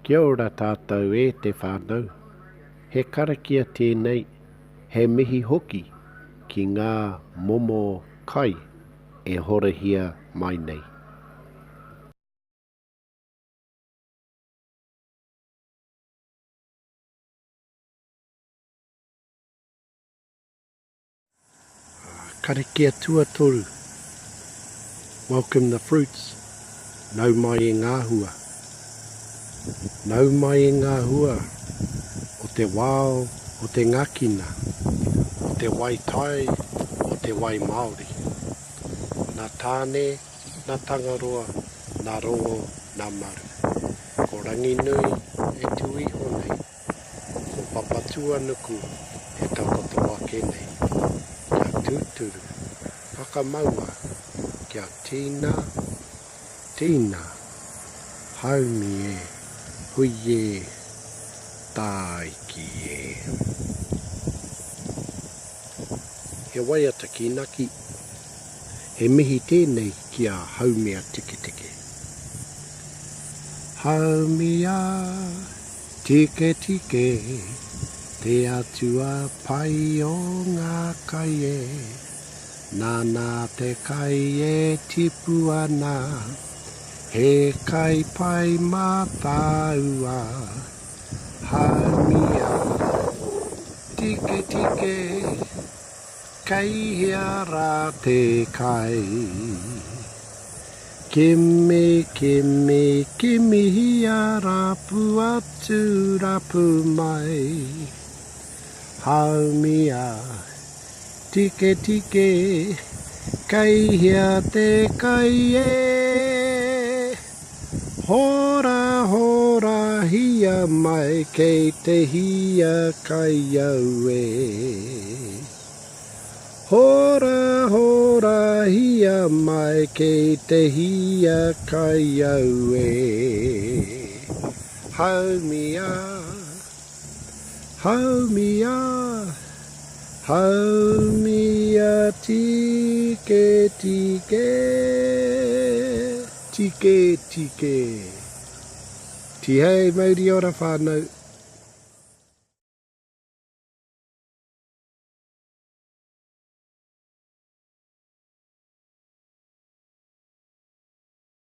Kia ora tātou e te whānau. He karakia tēnei, he mihi hoki ki ngā momo kai e horahia mai nei. Karakia tuatoru, Welcome the fruits, Nau mai e ngā hua. Nau mai e ngā hua o te wao o te ngakina, o te wai tai, o te wai Māori. Nā Tāne, nā Tangaroa, nā Rongo, nā Maru. Ko Ranginui e tū iho nei. Ko Papatūānuku e takoto ake nei. Kia tūturu, whakamaua, kia tīna, tīna, haumi e, hui e, tāiki e. He waiata kīnaki, he mihi tēnei ki a Haumea Tiketike. Haumia Tiketike, te atua pai o ngā kai e, Nāna te kai e tipu ana, he kai pai mā tāua. Haumia Tiketike, kei hea rā te kai? Kimi, kimi, kimihia rapu atu, rapu mai. Haumia, tiketike, kei hea te kai e? Hora, horahia mai, kei te hia kai au e. Hora, horahia mai kei te hia kai au e. Haumia, haumia, haumia tike tike, tike tike. Tihei mauri ora whanau.